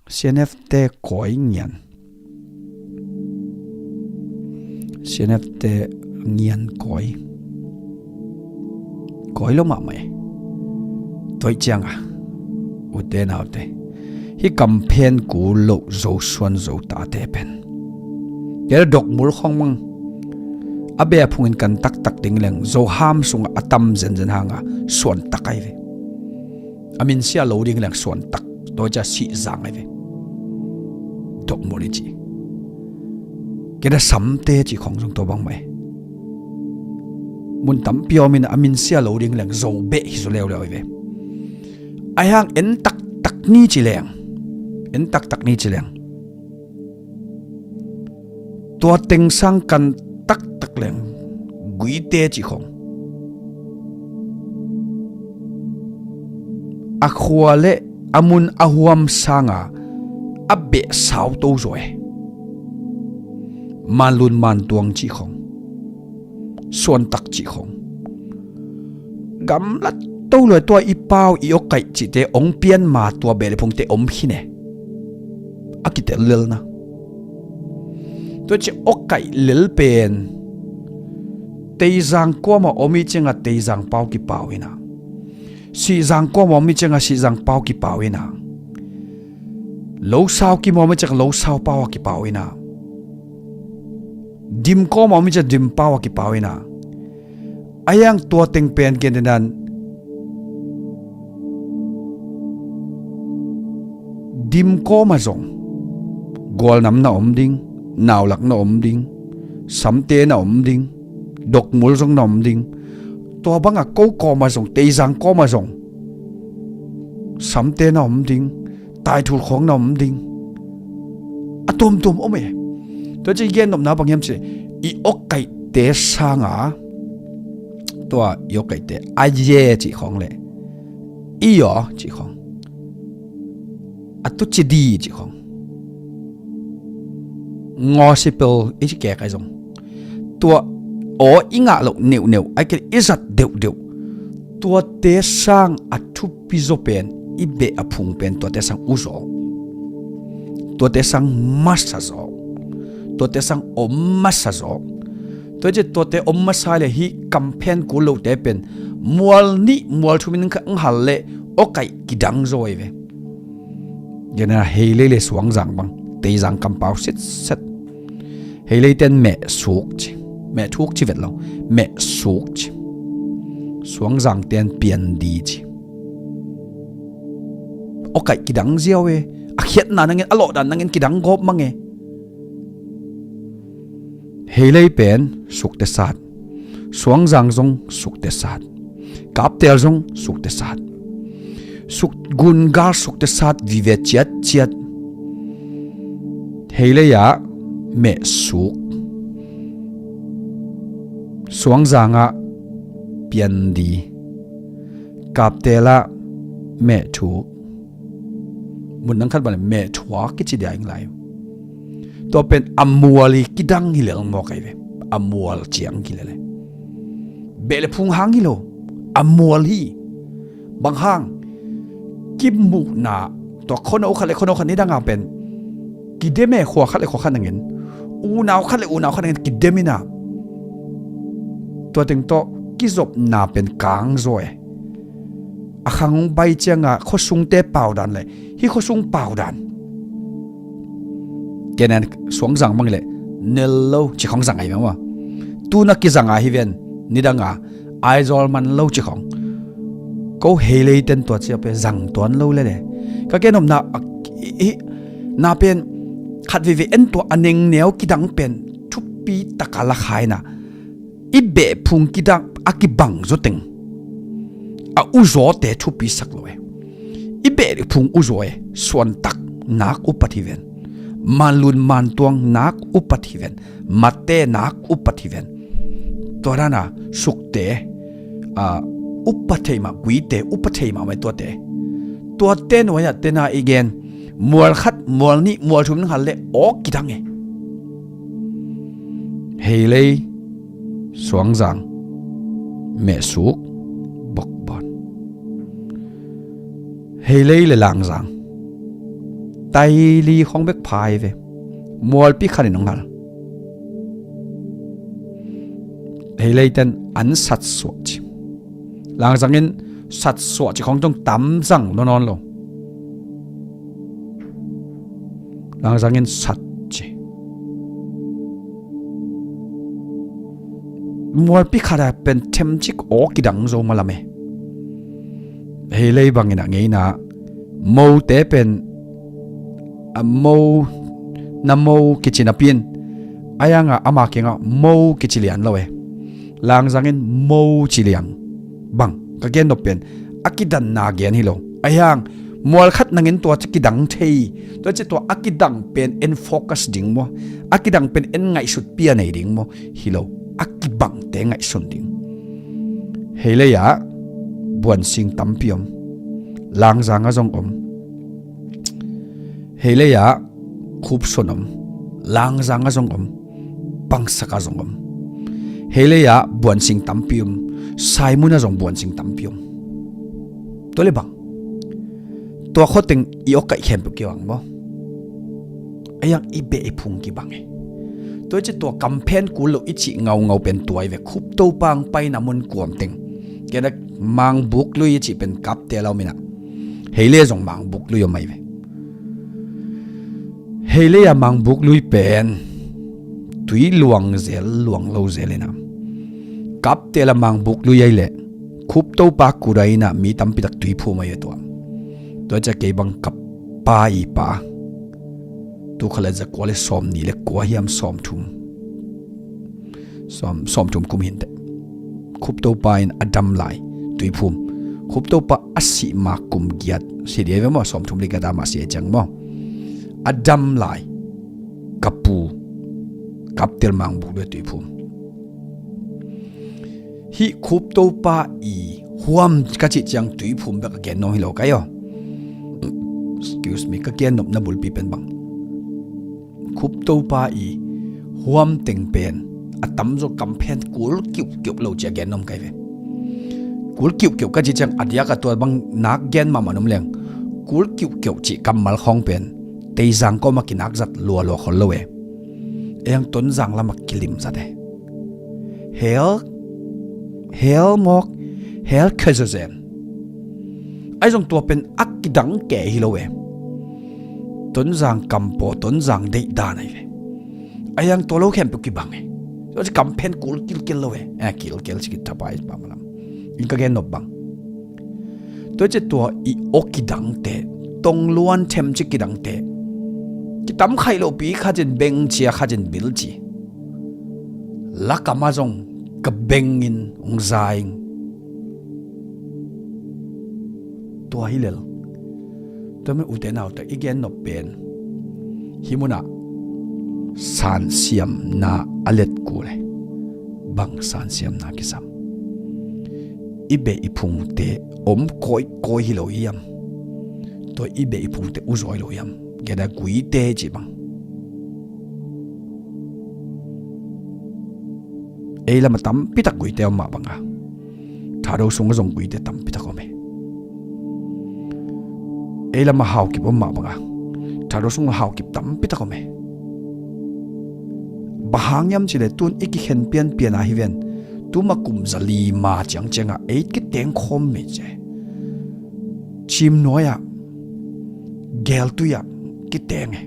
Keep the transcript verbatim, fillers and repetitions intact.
CNF te kawi ngian. CNF te ngian kawi. Kawi lo mahmah e. Tua ih cianga, ute naute, hih kamphen ku loh Zosuan Zo tate pen, kei la dokmul khong mang a beh a phungin kan taktak ding leng, Zoham sungah a tam zenzen hanga suantak ahi ve. A minsia lo ding leng suantak, tua cia sihzang ahi ve. Dokmul i ci. Keda samte ci khong zong tua bangmah e. Mun tampi a omin a minsia lo ding leng Zo beh hi zaw leuleu ahi ve. Ahi hang en taktak ni ci leng, en taktak ni ci leng, tua teng sang kan taktak leng, Guite ci khong, a khua le a mun a huam sanga a beh sauto zaw e. Manlun Mantuang ci khong, suantak ci khong, gamla to lua. Tua i pau i awkaih cihte ong pian ma tua beh le phungte om khin e. A kitel lelna. Tua ci awkaih lel pen Teizang kuama om i cianga Teizang pau kipau ina, Sihzang kuama om i cianga Sihzang pau kipau ina, Losau kim om i cianga Losau pau a kipau ina, Dim kuama om i cianga Dim pau a kipau ina. Ahi hang tua teng pen gen denan, Dim kuama zong gualnam na om ding, naulak na om ding, samte na om ding, dokmul zong na om ding. Tua banga ko kuama zong, Teizang kuama zong samte na om ding, taithul khong na om ding. A tuamtuam om e. Tua ci gen nopna bang hiam ci, i awkaihte sanga, tua i awkaihte a ye ci khong le i aw ci khong, a tu ci di ci khong, ngosipel i ci kek ai zong, tua aw i ngah loh neuhneuh ai kei le i zat deuhdeuh, tuate sang a thupi zaw pen, i beh a phung pen tuate sang u zaw. Tuate sang masa zaw. Tuate sang om masa zaw. Tua ci tuate om masa le hih kamphen kul lote pen mual nih mual thum in ka ang hal le awkaih kidang zaw ahi ve. Gena Heilei le Suangzang bang Teizang kampau sitset. Heilei ten mehsuk ci. Mehthuk ci vet lo. Mehsuk ci. Suangzang ten piandi ci. Awkaih kidang ziau e. A khiatna nangin, a lawhdan nangin kidang gawp mang e. Heilei pen sukte sat. Suangzang zong sukte sat. Kaptel zong sukte sat. Suk gungal sukte sat vive ciatciat. Heilei ah mehsuk. Suangzang ah piandi. Kaptel ah mehthuk. Mun nang khat bang le mehthuak kici dia ing lai. Tua pen a mual hi kidang hi lel mawk ahi ve. A mual ciang hi lel e. Beh le phung hang hi lo. A mual hi. Bang hang, kimuhna, tua khuano khat le khuano khat nidanga pen kidem e, khua khat le khua khat nangin, unau khat le unau khat nangin kidem ina, tua teng tawh kizopna pen kang zaw e. A khang bai cianga khuasungte paudan le hih khuasung paudan. Kenan Suangzang bang le nel lo ci khong zang ahi bang ua. Tuna kizanga hi ven, nidanga Aizawl man lo ci khong. Ko Heilei ten tua cia pe zang tuan lo lele. Ka ken omna a, i, i, na pen khat veve en tua a nengneu kidang pen thupi taka la khaina. I beh phung kidang a kibang zawteng a uzawte thupi sak lo e. I beh phung uzaw e, suantak nak upat hi ven. Manlun mantuang nak upat hi ven. Mate nak upat hi ven. Tua dana sukte, a, upat thei mah, guite upat thei mah mai tuate. Tuate nuai-ah tena i gen mual khat, mual nih, mual thum ning hal le awk kidang e. Heilei, Suangzang, Mehsuk, Bokbon. Heilei le Langzang. Taili khawng bek pha hi ve. Mualpi khatin hong hal. Hei leiten an satsuah ci. Langzangin satsuah ci khawng tong tamzang lo nawn lo. Langzangin sat ci. Mualpi khata pen themcik aw kidang zo malam e. Hei lei bangin a ngeina mote pen a mo na mo kici napi in a yanga ama kianga mo kici lian lo e. Langzangin mo ci liang bang ka gen nop pen a kidanna gen hi lo. A yang mual khat nangin tua ci kidang thei, tua ci tua a kidang pen en focus ding maw, a kidang pen en ngaihsut pia nei ding maw, hi lo, a kibangte ngaihsun ding. Hei lei ah buansing tampi om. Langzang a zong om. Hei lei ah khupson om. Langzang a zong om. Pangsak a zong om. Hei lei ah buansing tampi om. Saimun a zong buansing tampi om. Tua le bang tua khuateng i awkaih khempeuh kibang maw? A yang i beh i phung kibang e. Tua ci tua kamphen kul lo i cih ngaungau pen tuai ve. Khup Topa ang paina mun kuam teng kena mangbuk lui i cih pen kapte lau mina. Hei le zong mangbuk lui om ai ve. Hei le a mangbuk lui pen tui luang zel luang lo zel ina. Kapte la mangbuk lui ai le Khup Topa kura ina mi tampi tak tui phum ai ve tua. Tua cia kei bang kap pa i pa. Tu kha le za kua le sawm ni le kua hiam sawm thum. Sawm, sawm thum kum hinte. Khup Topa in a dam lai tui phum. Khup Topa a sih ma kum giat. Si dia ve maw, sawm thum le giat a ma si e ciang maw. A dam lai. Ka pu. Kapte la mangbuk lui tui phum. Hih Khup Topa i huam ka cih ciang tui phum bek a gen nong hi lo kai aw. Excuse me, ka gen nopna bulpi pen bang. Khup Topa i huam teng pen a tamzaw kamphen kul kiuhkiuh lo ci a gen nong kai ve. Kul kiuhkiuh ka cih ciang a diak a tua bang nak gen mahmah nong leng. Kul kiuhkiuh cih kammal khawng pen Teizang kawm a kinak zat lualua khol lo e. Eng Tonzang lam a kilim zat e. Hel, hel mawk, hel khezazen. Ai zong tua pen a kidang ke hi lo e. Tonzang kampaw, Tonzang deih dan ai ve. A yang tua lo khempeuh kibang e. Tua ci kamphen kul kilkel lo e. Eh, kilkel ci kithapai pa malam. In ka gen nop bang. Tua ci tua i aw kidangte, tongluan themci kidangte. Kitam khaih lohpi khatin beng cia khatin bil ci. Lakam a zong ka bengin ung zaing. Tua hi lel. Tua min ute naute i gen nop pen. Hi munah sansiamna a let kule. Bang sansiamna kisam. I beh i phungte om kawikawi hi lo hiam. Tua i beh i phungte uzawi lo hiam. Geda guite ci bang. Ei lama tampitak guite om mah banga. Thado sunga zong guite tampitak om e. Ei lama haukip om mah banga. Thado sunga haukip tampitak om e. Bang hang hiam cile tun i kikhen pianpian a hi ven. Tuma kum za lima ciangcianga ei kiteng khawm mi ce. Cim nuai-ah geltui ah kiteng e.